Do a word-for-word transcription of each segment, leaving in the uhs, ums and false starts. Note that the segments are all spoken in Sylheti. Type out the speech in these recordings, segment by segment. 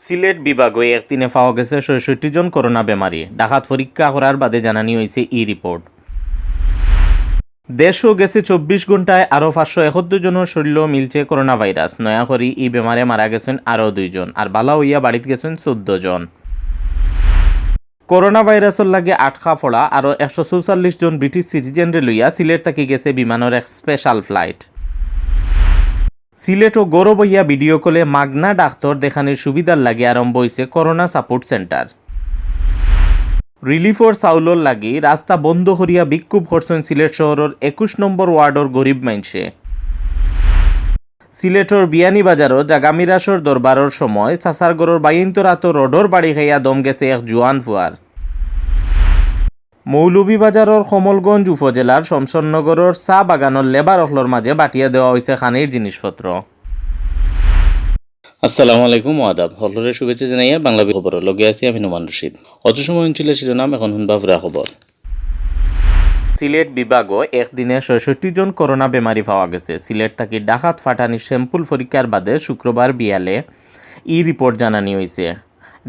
সিলেট বিভাগো একদিনে পাওয়া গেছে ছয়ষট্টি জন করোনা বেমারি। ঢাকাত পরীক্ষা করার বাদে জানানি অইছে ই রিপোর্ট। দেশো গেছে চব্বিশ ঘন্টায় আরও পাঁচশো একাত্তর জনর শরীরো মিলছে করোনা ভাইরাস। নয়া করি ই বেমারে মারা গেছইন আরও দুইজন, আর বালা অইয়া বাড়িত গেছইন চৌদ্দ জন। করোনা ভাইরাসর লাগি আটকা পড়া আরও একশো চৌচল্লিশ জন ব্রিটিশ সিটিজেনরে লইয়া সিলেট থাকি গেছে বিমানর এক স্পেশাল ফ্লাইট। সিলেটো ঘরো বইয়া ভিডিও কলে মাগনা ডাক্তর দেখানির সুবিধার লাগি আরম্ভ অইছে করোনা সাপোর্ট সেন্টার। রিলিফর চাউলর লাগি রাস্তা বন্ধ করিয়া বিক্ষোভ করছইন সিলেট শহরর একুশ নম্বর ওয়ার্ডর গরিব মাইনষে। সিলেটর বিয়ানীবাজারো জাগামিরাশর দরবারর সময় চাচার ঘরর বাইন্তর আতো রডর বাড়ি খাইয়া দম গেছে এক জুয়ান ফুয়ার। মৌলভীবাজারর কমলগঞ্জ উপজেলার শমশেরনগরর চা বাগানর লেবার অকলর মাঝে বাটিয়া দেওয়া অইছে খানির জিনিসপত্র। আসসালামু আলাইকুম, আদাব। হকলরে শুভেচ্ছা জানাইয়া বাংলা খবরর লগে আছি আমি নোমান রশিদ। অত সময় হুনছিলা শিরোনাম, এখন হুনবা পুরা খবর। সিলেট বিভাগো একদিনে ছয়ষট্টি জন করোনা বেমারি পাওয়া গেছে। সিলেট থাকি ঢাকাত ফাটানি স্যাম্পল পরীক্ষার বাদে শুক্রবার বিয়ালে ই রিপোর্ট জানানি অইছে।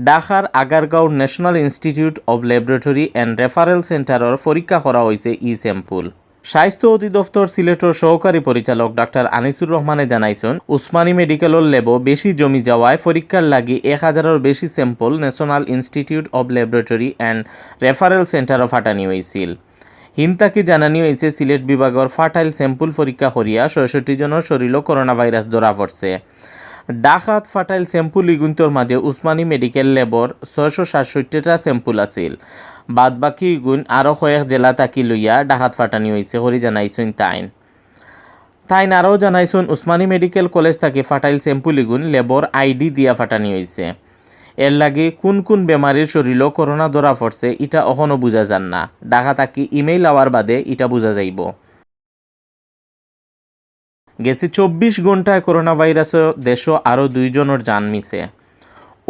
ঢাকার আগারগাঁওর National Institute of Laboratory and Referral Centreর পরীক্ষা করা অইছে ই স্যাম্পল। স্বাস্থ্য অধিদপ্তর সিলেটর সহকারী পরিচালক ডাক্তার আনিসুর রহমানে জানাইছইন, উসমানী মেডিকেলর ল্যাবো বেশি জমি যাওয়ায় পরীক্ষার লাগি এক হাজারর বেশি sample National Institute of Laboratory and Referral Centreও ফাটানি অইছিল। হিন থাকি জানানি অইছে, সিলেট বিভাগর ফাটাইল স্যাম্পল পরীক্ষা করিয়া ছয়ষট্টি জনর শরীরো করোনা ভাইরাস ধরা পড়ছে। ঢাকাত ফাটাইল স্যাম্পল ইগুইন্তর মাঝে উসমানী মেডিকেল ল্যাবর ছয়শো সাতষট্টিটা স্যাম্পল আছিল। বাদ বাকি ইগুইন আরও কয়েক জেলা থাকি লইয়া ঢাকাত ফাটানি অইছে করি জানাইছইন তাইন। তাইন আরও জানাইছইন, উসমানী মেডিকেল কলেজ থাকি ফাটাইল স্যাম্পল ইগুইন ল্যাবর আইডি দিয়া ফাটানি অইছে। এরলাগি কুন কুন বেমারির শরীরো করোনা ধরা পড়ছে, ইটা অখনো বুঝা যার না। ঢাকা থাকি ইমেইল আওয়ার বাদে ইটা বুঝা যাইবো। গেছে চব্বিশ ঘন্টায় করোনা ভাইরাসো দেশো আরও দুইজনর জান নিছে।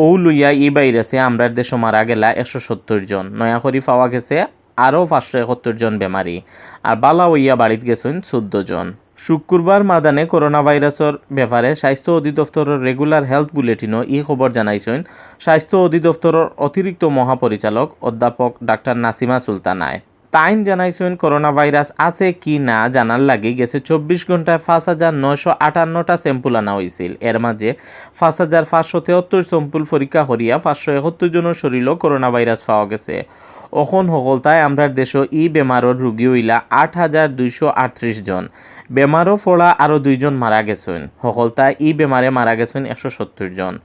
অউ লইয়া ই ভাইরাসে আমরার দেশো মারা গেলা একশো সত্তর জন। নয়া করি পাওয়া গেছে আরও পাঁচশো একাত্তর জন বেমারি। আর বালা অইয়া বাড়িত গেছইন চৌদ্দ জন। শুক্রবার মাদানে করোনা ভাইরাসর ব্যাপারে স্বাস্থ্য অধিদপ্তরর regular health bulletinও ই খবর জানাইছইন স্বাস্থ্য অধিদপ্তরর অতিরিক্ত মহাপরিচালক অধ্যাপক ডাক্তার নাসিমা সুলতানায়। তাইন জানাইছইন, করোনা ভাইরাস আছে কি না জানার লাগি গেছে চব্বিশ ঘন্টায় পাঁচ হাজার নয়শো আটান্নটা স্যাম্পল আনা অইছিল। এর মাঝে পাঁচ হাজার পাঁচশো তেহাত্তর স্যাম্পল পরীক্ষা করিয়া পাঁচশো একাত্তর জনর শরীরো করোনা ভাইরাস পাওয়া গেছে। অখন হকলতায় আমরার দেশো ই বেমারর রুগী অইলা আট হাজার দুইশো আটত্রিশ জন। বেমারো পড়া আরও দুইজন মারা গেছইন। হকলতায় ই বেমারে মারা গেছইন একশো সত্তর জন।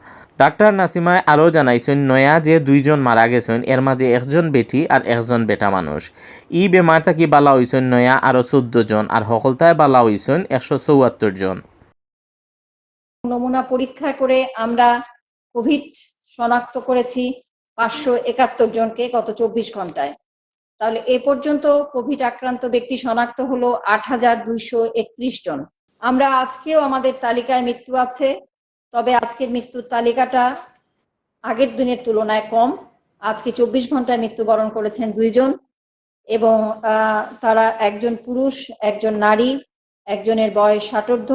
ডাক্তার নাসিমায় আরও জানাইছইন, নয়া যে দুইজন মারা গেছইন, এর মাঝে একজন বেটি আর একজন বেটা মানুষ। ই বেমার থাকি বালা অইছইন নয়া আরও চৌদ্দ জন, আর হকলতায় বালা অইছইন একশো চুয়াত্তর জন। নমুনা পরীক্ষা করে আমরা কোভিড শনাক্ত করেছি পাঁচশো একাত্তর জনকে গত চব্বিশ ঘন্টায়। তাহলে এ পর্যন্ত কোভিড আক্রান্ত ব্যক্তি শনাক্ত হলো আট হাজার দুইশো একত্রিশ জন। আমরা আজকেও আমাদের তালিকায় মৃত্যু আছে, তবে আজকের মৃত্যুর তালিকাটা আগের দিনের তুলনায় কম। আজকে চব্বিশ ঘন্টায় মৃত্যুবরণ করেছেন দুইজন এবং, আহ, তারা একজন পুরুষ, একজন নারী, একজনের বয়স ষাটোর্ধ্ব,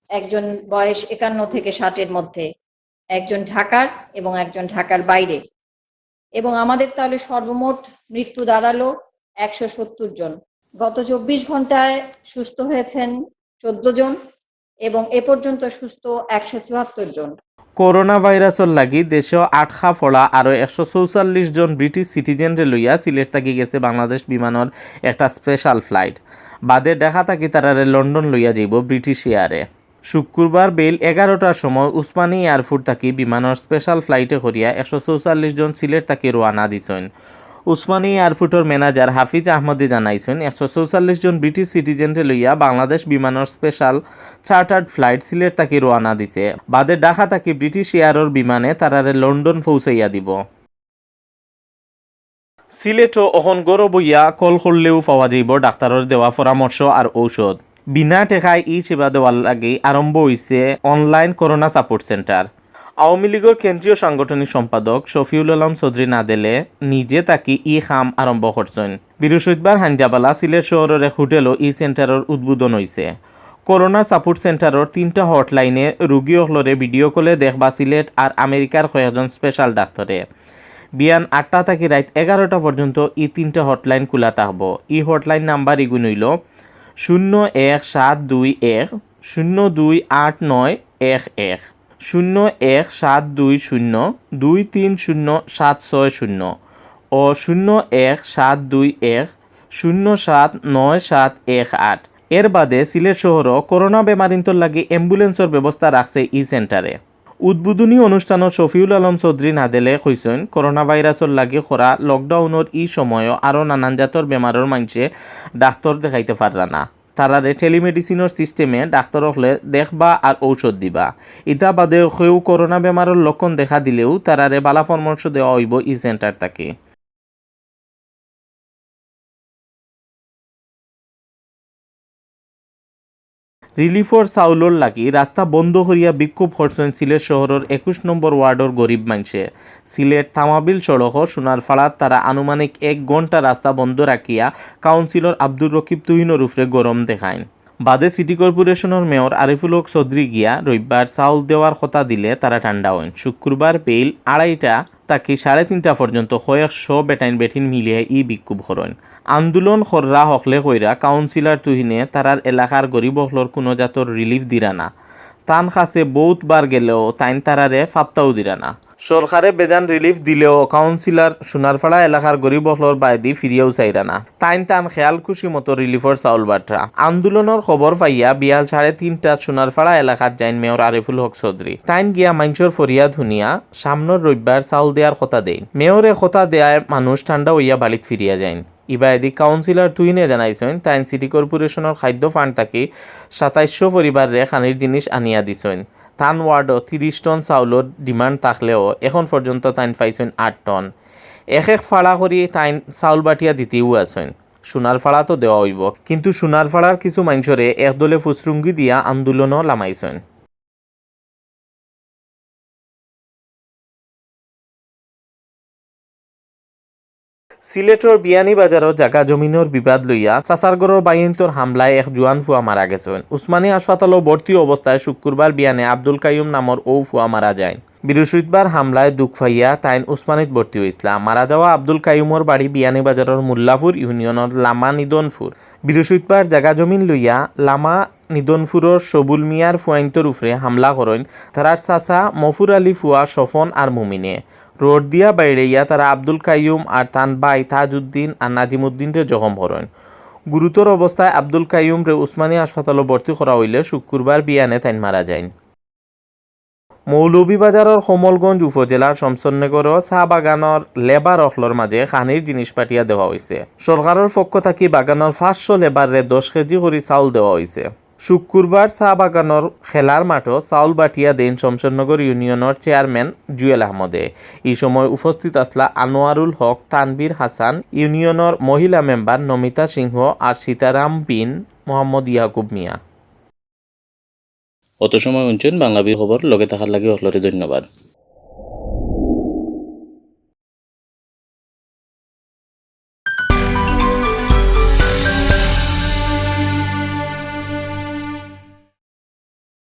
একজন বয়স একান্ন থেকে ষাটের মধ্যে, একজন ঢাকার এবং একজন ঢাকার বাইরে। এবং আমাদের তাহলে সর্বমোট মৃত্যু দাঁড়ালো একশো সত্তর জন। গত চব্বিশ ঘন্টায় সুস্থ হয়েছেন চোদ্দ জন এবং এ পর্যন্ত সুস্থ একশো চুয়াত্তর জন। করোনা ভাইরাসর লাগি দেশো আটকা পড়া আরও একশো চৌচল্লিশ জন ব্রিটিশ সিটিজেনরে লইয়া সিলেট থাকি গেছে বাংলাদেশ বিমানর একটা স্পেশাল ফ্লাইট। বাদে ঢাকা থাকি তারারে লন্ডন লইয়া যাইবো ব্রিটিশ এয়ারে। শুক্রবার বেইল এগারোটার সময় উসমানী এয়ারপোর্ট থাকি বিমানর স্পেশাল ফ্লাইটে করিয়া একশো চৌচল্লিশ জন সিলেট থাকি রওয়ানা দিছইন। উসমানী এয়ারপোর্টর ম্যানেজার হাফিজ আহমদে জানাইছইন, একশো চৌচল্লিশ জন ব্রিটিশ সিটিজেনরে লইয়া বাংলাদেশ বিমানর স্পেশাল চার্টার্ড ফ্লাইট সিলেট থাকি রওয়ানা দিছে। বাদে ঢাকা থাকি ব্রিটিশ এয়ারর বিমানে তারারে লন্ডন পৌঁছাইয়া দিবো। সিলেটো অখন ঘরো বইয়া কল করলেও পাওয়া যাইবো ডাক্তারর দেওয়া পরামর্শ আর ঔষধ। বিনা টেকায় ই সেবা দেওয়ার লাগি আরম্ভ অইছে online corona support centre. Awami লীগর কেন্দ্রীয় সাংগঠনিক সম্পাদক শফিউল আলম চৌধুরী নাদেলে নিজে থাকি ই কাম আরম্ভ করছইন। বৃহস্পতিবার হাইঞ্জাবালা সিলেট শহরর এক হোটেলো ই সেন্টারর উদ্বোধন অইছে। করোনা সাপোর্ট সেন্টারর তিনটা হটলাইনে রুগী অকলরে ভিডিও কলে দেখবা সিলেট আর আমেরিকার কয়েকজন স্পেশাল ডাক্তরে। বিয়ান আটটা থাকি রাইত এগারোটা পর্যন্ত ই তিনটা হটলাইন খোলা থাকবো। ই হটলাইন নাম্বার ইগুন অইল শূন্য এক সাত দুই এক শূন্য দুই আট নয় এক এক, শূন্য এক সাত দুই শূন্য দুই তিন শূন্য সাত ছয় শূন্য ও শূন্য এক সাত দুই এক শূন্য সাত নয় সাত এক আট। এর বাদে সিলেট শহরও করোনা বেমারিন্তর লাগি অ্যাম্বুলেন্সর ব্যবস্থা রাখছে ই সেন্টারে। উদ্বোধনী অনুষ্ঠানো শফিউল আলম চৌধুরী নাদেলে কইছইন, করোনা ভাইরাসর লাগি করা লকডাউনর ই সময়ও আরও নানান জাতর বেমারর মানষে ডাক্তর দেখাইতে পাররা না। তারারে টেলিমেডিসিনর সিস্টেমে ডাক্তর অকলে দেখবা আর ঔষধ দিবা। ইতা বাদে কেউ করোনা বেমারর লক্ষণ দেখা দিলেও তারারে বালা পরামর্শ দেওয়া অইবো ই সেন্টার থাকি। রিলিফর চাউলর লাগি রাস্তা বন্ধ করিয়া বিক্ষোভ করছইন সিলেট শহরর একুশ নম্বর ওয়ার্ডর গরিব মানষে। সিলেট তামাবিল সড়কো সোনারপাড়াত তারা আনুমানিক এক ঘন্টা রাস্তা বন্ধ রাখিয়া কাউন্সিলর আব্দুর রকিব তুহিনর উপরে গরম দেখাইন। বাদে সিটি কর্পোরেশনর মেয়র আরিফুল হক চৌধুরী গিয়া রবিবার চাউল দেওয়ার কথা দিলে তারা ঠান্ডা অইন। শুক্রবার বেইল আড়াইটা থাকি সাড়ে তিনটা পর্যন্ত কয়েক শ বেটাইন বেটিন মিলিয়া ই বিক্ষোভ করইন। আন্দোলন কররা হকলে কইরা কাউন্সিলর তুহিনে তারার এলাকার গরিব অকলর কুনো জাতর রিলিফ দিরা না। তান কাছে বউত বার গেলেও তাইন তারারে ফাত্তাও দিরা না। সরকারে বেজান রিলিফ দিলেও কাউন্সিলর সোনারপাড়া এলাকার গরিব অকলর বায়দি ফিরিয়াও চাইরা না। তাইন তান খেয়াল খুশি মতো রিলিফর চাউল বাটরা। আন্দোলনর খবর পাইয়া বিয়াল সাড়ে তিনটাত সোনারপাড়া এলাকাত যাইন মেয়র আরিফুল হক চৌধুরী। তাইন গিয়া মানষর ফরিয়াদ হুনিয়া সামনর রবিবার চাউল দেয়ার কথা দেইন। মেয়রে কথা দেয়ায় মানুষ ঠান্ডা অইয়া বাড়িত ফিরিয়া যাইন। ইবায়দি কাউন্সিলর তুহিনে জানাইছইন, তাইন সিটি কর্পোরেশনর খাদ্য ফান্ড থাকি সাতাইশশো পরিবাররে খানির জিনিস আনিয়া দিছইন। তান ওয়ার্ডো তিরিশ টন চাউলর ডিমান্ড থাকলেও এখন পর্যন্ত তাইন পাইছইন আট টন। এক এক ফাড়া করি তাইন চাউল বাটিয়া দিতেও আছইন। সোনারপাড়া তো দেওয়া অইবো, কিন্তু সোনারপাড়ার কিছু মানষরে একদলে ফুসরুঙ্গি দিয়া আন্দোলনও লামাইছইন। সিলেটর বিয়ানীবাজারো জাগা জমিনর বিবাদ লইয়া চাচার ঘরর বাইন্তর হামলায় এক জুয়ান ফুয়া মারা গেছইন। উসমানী হাসপাতালো ভর্তি অবস্থায় শুক্রবার বিয়ানে আব্দুল কাইয়ুম নামর অউ ফুয়া মারা যাইন। বৃহস্পতিবার হামলায় দুখ পাইয়া তাইন উসমানীত ভর্তি অইছলা। মারা যাওয়া আব্দুল কাইয়ুমর বাড়ি বিয়ানীবাজারর মোল্লাপুর ইউনিয়নর লামা নিদনপুর। বৃহস্পতিবার জাগা জমিন লইয়া লামা নিদনপুরর সবুল মিয়ার ফুয়াইন্তর উপরে হামলা করইন তারার চাচা মফুর আলী ফুয়া স্বপন আর মুমিনে। রড দিয়া বাইড়াইয়া তারা আব্দুল কাইয়ুম আর তান ভাই তাজউদ্দিন আর নাজিমউদ্দিনরে জখম করইন। গুরুতর অবস্থায় আব্দুল কাইয়ুমরে উসমানী হাসপাতালো ভর্তি করা অইলে শুক্রবার বিয়ানে তাইন মারা যাইন। মৌলভীবাজারর কমলগঞ্জ উপজেলার শমশেরনগরো চা বাগানর লেবার অকলর মাঝে খানির জিনিস পাঠিয়া দেওয়া অইছে। সরকারর পক্ষ থাকি বাগানর পাঁচশো লেবাররে দশ কেজি করি চাউল দেওয়া অইছে। শুক্রবার চা বাগানর খেলার মাঠো চাউল বাটিয়া দেইন শমশেরনগর ইউনিয়নর চেয়ারম্যান জুয়েল আহমদে। ই সময় উপস্থিত আছলা আনোয়ারুল হক, তানভীর হাসান, ইউনিয়নর মহিলা মেম্বার নমিতা সিংহ আর সীতারাম বিন মোহাম্মদ ইয়াকুব মিয়া। অত সময় হুনছইন বাংলা বির খবর, লগে থাকার লাগি অকলরে ধন্যবাদ।